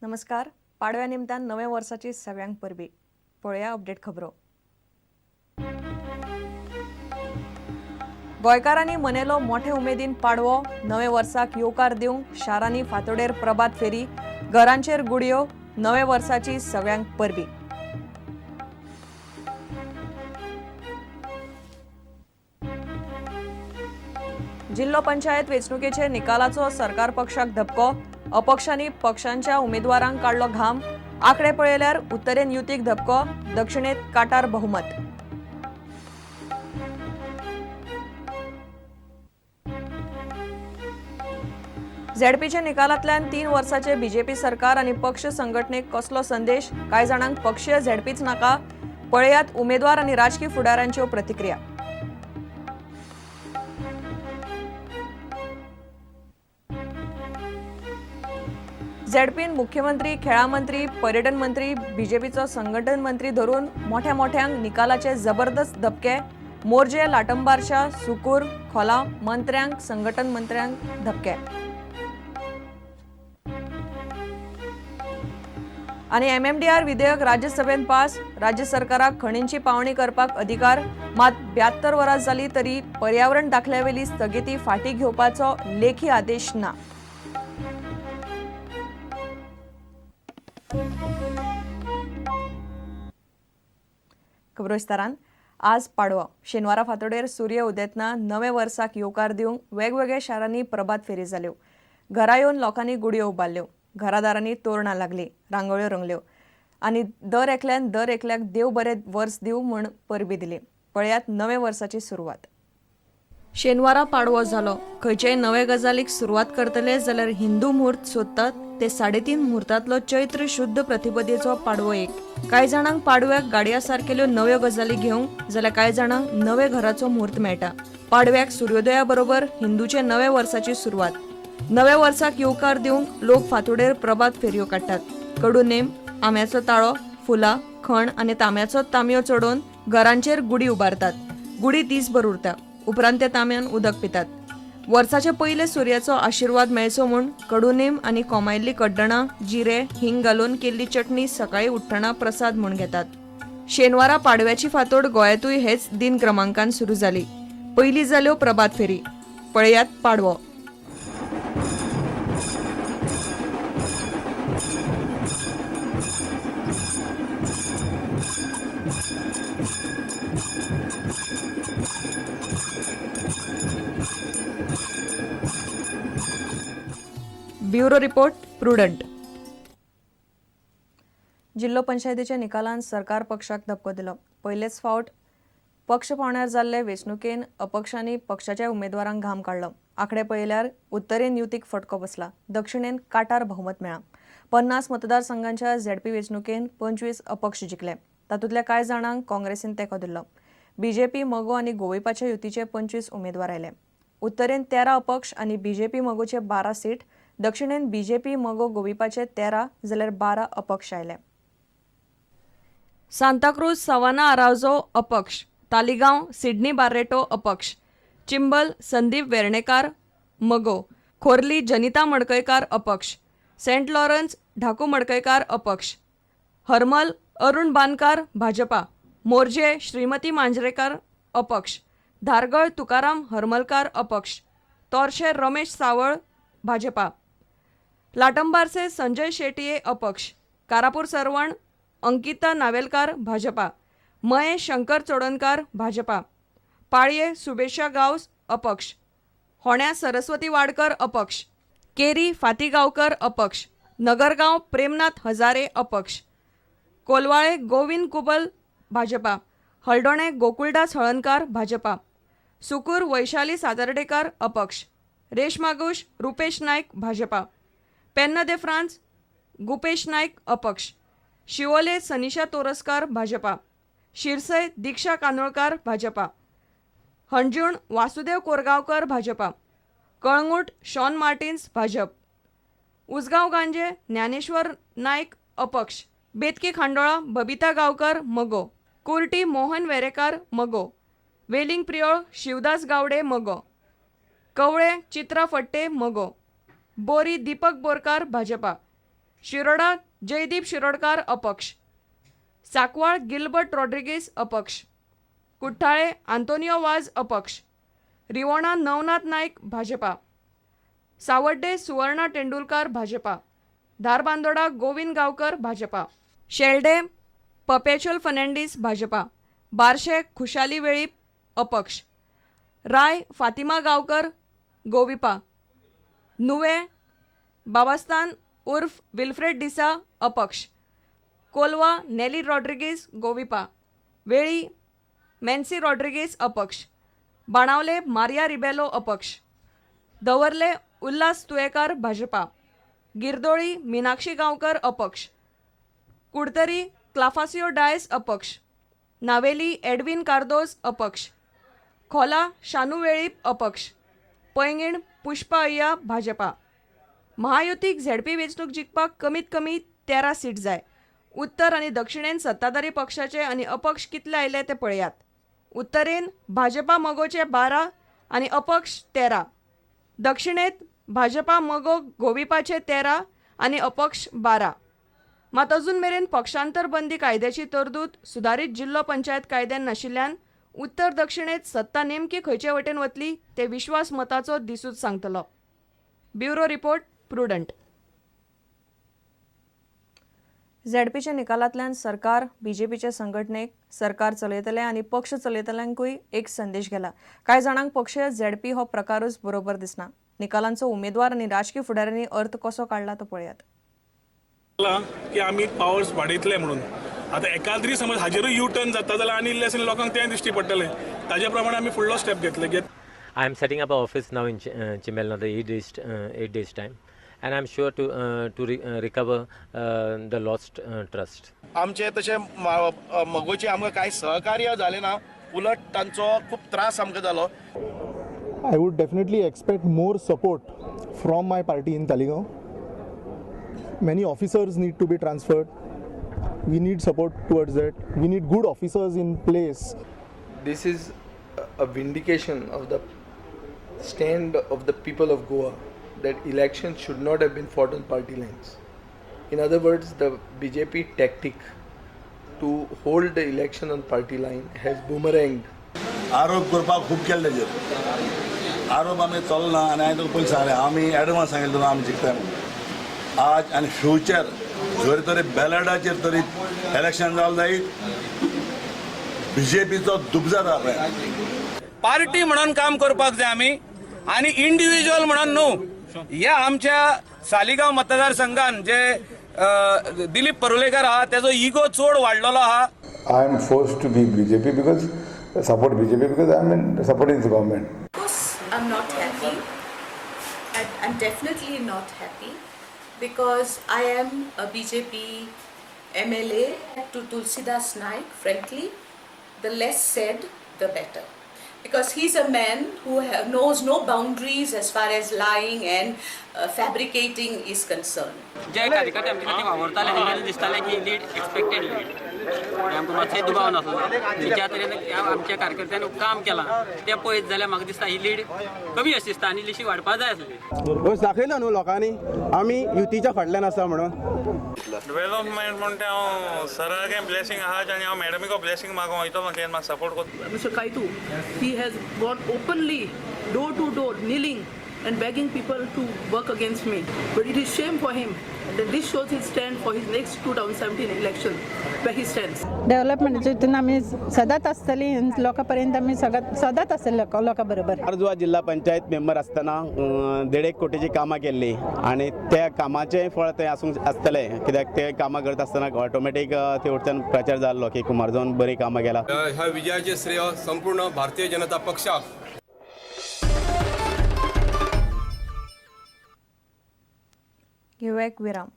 नमस्कार. पाडव्या निमतान नव्या वर्साची सगळ्यांक परबी. पळया अपडेट खबरो. गोंयकारांनी मनयलो मोठे उमेदीन पाडवो. नव्या वर्साक येवकार दिवंक शारांनी फांतोडेर प्रभात फेरी, घरांचेर गुडयो. नव्या वर्साची सगळ्यांक परबी. जिल्हो पंचायत वेंचणुकेचे निकालाचो सरकार पक्षाक धपको. अपक्षांनी पक्षांच्या उमेदवारांक काडलो घाम. आकडे पळयल्यार उत्तरेन युतीक धपको, दक्षिणेत काटार बहुमत. झेडपीच्या निकालांतल्यान 3 वर्साचे बीजेपी सरकार आनी पक्ष संघटनेक कसलो संदेश? कांय जाणांक पक्षीय झेडपीच नाका. पळयात उमेदवार आनी राजकी फुडाऱ्यांच्यो प्रतिक्रिया. झेडपीन मुख्यमंत्री, खेळां मंत्री, पर्यटन मंत्री, बीजेपीचो संघटन मंत्री धरून मोठ्या मोठ्यांक निकालाचे जबरदस्त धपके. मोरजे, लाटंबारशा, सुकूर, खोला मंत्र्यांक, संघटन मंत्र्यांक धपके. आनी एमएमडीआर विधेयक राज्यसभेन पास. राज्य सरकाराक खणींची पावणी करपाक अधिकार. मात 72 वरां जाली तरी पर्यावरण दाखल्यावेली स्थगिती फाटीं घेवपाचो लेखी आदेश ना. खबरो विस्तारान. आज पाडवो. शेनवारा फांतोडेर सूर्य उदेतना नव्या वर्साक येवकार दिवंक वेगवेगळ्या शारांनी प्रभात फेरी जाल्यो. घरा येवन लोकांनी गुडयो उबारल्यो, घरादारांनी तोरणां लागलीं, रांगोळ्यो रंगल्यो आनी दर एकल्यान दर एकल्याक देव बरें वर्स दिवं म्हूण परबी दिली. पळयात नव्या वर्साची सुरवात. शेनवारा पाडवो जालो. खंयचेय नवे गजालीक सुरवात करतले जाल्यार हिंदू म्हूर्त सोदतात ते 3.5 म्हूर्तांतलो चैत्र शुद्ध प्रतिपदेचो पाडवो एक. कांय जाणांक पाडव्याक गाडया सारकेल्यो नव्यो गजाली घेवंक जाल्यार कांय जाणांक नवे घराचो म्हूर्त मेळटा. पाडव्याक सुर्योदया बरोबर हिंदूचे नव्या वर्साची सुरवात. नव्या वर्साक येवकार दिवंक लोक फांतोडेर प्रभात फेरयो काडटात. कडू नेम, आंब्याचो ताळो, फुलां, खण आनी तांब्याचो तांबयो चडोवन घरांचेर गुडी उबारतात. गुडी दीसभर उरता. उपरांत त्या तांब्यान उदक पितात. वर्साचे पयले सुर्याचो आशिर्वाद मेळचो म्हूण कडुनेम आनी कोमायल्ली कड्डणां, जिरे, हिंग घालून केल्ली चटणी सकाळी उठ्ठना प्रसाद म्हूण घेतात. शेनवारा पाडव्याची फांतोड गोंयांतूय हेच दिन क्रमांकान सुरू जाली. पयली जाल्यो प्रभात फेरी. पळयात पाडवो. Bureau report, Prudent. जिल्हो पंचायतीच्या निकालान सरकार पक्षाक धपको दिलो. पयलेच फावट पक्ष पावण्यार जाल्ले वेंचणुकेन अपक्षांनी पक्षाच्या उमेदवारांक घाम काडलो. आकडे पळयल्यार उत्तरेन युतीक फटको बसला, दक्षिणेन काटार बहुमत मेळ्ळां. 50 मतदारसंघांच्या झेडपी वेंचणुकेन 25 अपक्ष जिखले. तातूंतल्या कांय जाणांक काँग्रेसीन तेंको दिल्लो. बीजेपी, मगो आनी गोविपाच्या युतीचे 25 उमेदवार आयले. उत्तरेन 13 अपक्ष आनी बीजेपी मगोचे 12 सीट, दक्षिणेन बीजेपी मगो गोविपाचे 13 जाल्यार 12 अपक्ष आयले. सांताक्रूज सवाना आरावजो अपक्ष, तालिगांव सिडनी बार्रेटो अपक्ष, चिंबल संदीप वेर्णेकार मगो, खोर्ली जनिता मडकयकार अपक्ष, सेंट लॉरन्स ढाकू मडकयकार अपक्ष, हरमल अरुण बानकार भाजपा, मोरजे श्रीमती मांजरेकार अपक्ष, धारगळ तुकाराम हरमलकार अपक्ष, तोरशे रमेश सावळ भाजपा, लाटंबारसे संजय शेटये अपक्ष, कारापूर सर्वण अंकिता नावेलकार भाजपा, मये शंकर चोडणकार भाजपा, पाळये सुबेशा गांवस अपक्ष, होण्या सरस्वती वाडकर अपक्ष, केरी फाती गांवकर अपक्ष, नगरगांव प्रेमनाथ हजारे अपक्ष, कोलवाळे गोविंद कुबल भाजपा, हळदोणे गोकुळदास हळणकार भाजपा, सुकूर वैशाली सातार्डेकार अपक्ष, रेशमागुश रुपेश नायक भाजपा, पेन्ना दे फ्रांस गुपेश नायक अपक्ष, शिवोले सनिशा तोरस्कार भाजपा, शिरसय दीक्षा कानोळकार भाजपा, हणजूण वासुदेव कोरगांवकर भाजपा, कळंगूट शॉन मार्टिन्स भाजप, उसगांव गांजे ज्ञानेश्वर नायक अपक्ष, बेतकी खांडोळा बबिता गांवकर मगो, कुर्टी मोहन वेरेकार मगो, वेलिंग प्रियोळ शिवदास गावडे मगो, कवळे चित्रा फट्टे मगो, बोरी दीपक बोरकार भाजपा, शिरोडा जयदीप शिरोडकार अपक्ष, सांकवाळ गिलबर्ट रॉड्रिगीस अपक्ष, कुठ्ठाळे आंतोनियो वाज अपक्ष, रिवोणा नवनाथ नायक भाजपा, सावड्डे सुवर्णा तेंडुलकार भाजपा, धारबांदोडा गोविंद गांवकर भाजपा, शेल्डे पपेच्युअल फर्नांडीस भाजपा, बार्शे खुशाली वेळीप अपक्ष, राय फातिमा गांवकर गोविपा, नुवे बाबास्तान उर्फ विल्फ्रेड डिसा अपक्ष, कोलवा नेली रॉड्रिगीस गोविपा, वेळी मेन्सी रॉड्रिगीस अपक्ष, बाणावले मारिया रिबेलो अपक्ष, दवर्ले उल्हास तुयेकार भाजपा, गिरदोळी मिनाक्षी गांवकर अपक्ष, कुडतरी क्लाफासियो डायस अपक्ष, नावेली एडविन कार्दोज अपक्ष, खोला शानू वेळीप अपक्ष, पैंगीण पुष्पा अय्या भाजपा. महायुतीक झेडपी वेंचणूक जिखपाक कमीत कमी 13 सीट जाय. उत्तर आनी दक्षिणेन सत्ताधारी पक्षाचे आनी अपक्ष कितले आयले ते पळयात. उत्तरेन भाजपा मगोचे 12 आनी अपक्ष 13. दक्षिणेत भाजपा मगो गोविपाचे 13 आनी अपक्ष 12. मात अजून मेरेन पक्षांतर बंदी कायद्याची तरतूद सुदारीत जिल्लो पंचायत कायद्यान नाशिल्ल्यान उत्तर दक्षिणेत सत्ता नेमकी खंयचे वटेन वतली ते विश्वास मताचो दिसूच सांगतलो. Bureau report, Prudent. झेडपीच्या निकालांतल्यान सरकार बीजेपीचे संघटनेक सरकार चलयतले आनी पक्ष चलयतल्यांकूय एक संदेश गेला. कांय जाणांक पक्षीय झेडपी हो प्रकारूच बरोबर दिसना. निकालांचो उमेदवार आनी राजकी फुडाऱ्यांनी अर्थ कसो काडला तो पळयात. की आमी पावर्स वाडयतले म्हणून. आतां एकाद्री समज हाजेरूय यू टर्न जाता जाल्यार आनी इल्लें लोकांक तें दिश्टी पडटलें. ताजे प्रमाणे आमी फुडलो स्टेप घेतले की I am setting up an office now in Chimbel, another 8 days time, and I'm sure to recover the lost trust. आमचे तशें मगोचे आमकां कांय सहकार्य जालें ना, उलट तांचो खूब त्रास आमकां जालो. I would definitely expect more support from my party in Taleigao. Many officers need to be transferred. We need support towards that. We need good officers in place. This is a vindication of the stand of the people of Goa that elections should not have been fought on party lines. In other words, the BJP tactic to hold the election on party line has boomeranged. आरोप करपाक खूब केले तेजेर आरोप आमी चलना. आनी हांवें तुका पयलीं सांगलें, आमी एडवान्स सांगिल्लें तुका आमी जिखता म्हणून. आज आनी फ्युचर जर तरी बॅलटाचेर तरी इलेक्शन जालें जायत, बीजेपीचो दुबजा जाता. पार्टी म्हणून काम करपाक जाय आमी आनी इंडिव्हिज्युअल म्हणून न्हू. ह्या आमच्या सालिगांव मतदारसंघान जे दिलीप परुलेकर आहा, तेजो इगो चड वाडलेलो आहा. I am forced to be BJP because support BJP because I am in supporting the government. Of course, I'm not happy. I'm definitely not happy because I am a BJP MLA. To Tulsidas Naik, frankly, the less said, the better. Because he's a man who knows no boundaries as far as lying and fabricating is concerned. जे कार्यकर्ते आमचे खातीर वावुरताले, तेंच्यांनी दिसतालें की lead expected lead, आमकां मातशें दुबाव नासलो की ज्या तरेन आमच्या कार्यकर्त्यांनी काम केलां तें पळयत जाल्यार म्हाका दिसता ही लीड कमी अशी दिसता आनी इल्लीशी वाडपा जाय आसली. दाखयलो न्हू लोकांनी आमी युतीच्या फाटल्यान आसा म्हणून. डेव्हलपमेंट म्हणटा, हांव सरागे ब्लेसिंग आहा आनी हांव मॅडमीको ब्लेसिंग मागो वयतलो, तें म्हाका सपोर्ट करता. Mr. Kaitu, he has gone openly door to door, kneeling and begging people to work against me. But it is shame for him that this shows his stand for his next 2017 election, where he stands. डेव्हलपमेंटाच्या हितून आमी सदांच आसतली, लोकां पर्यंत आमी सदांच सदांच आसतली लोकां बरोबर. कुमारजुवा जिल्हा पंचायत मेंबर आसतना देड एक कोटीची कामां केल्ली आनी त्या कामाचें फळ तें आसूंक आसतलें, कित्याक ते कामां करता आसतना ऑटोमॅटीक थंय प्रचार जाल्लो की कुमारजुवान बरीं कामां केलां. ह्या विजयाचे श्रेय संपूर्ण भारतीय जनता पक्षाक. घेवया एक विराम.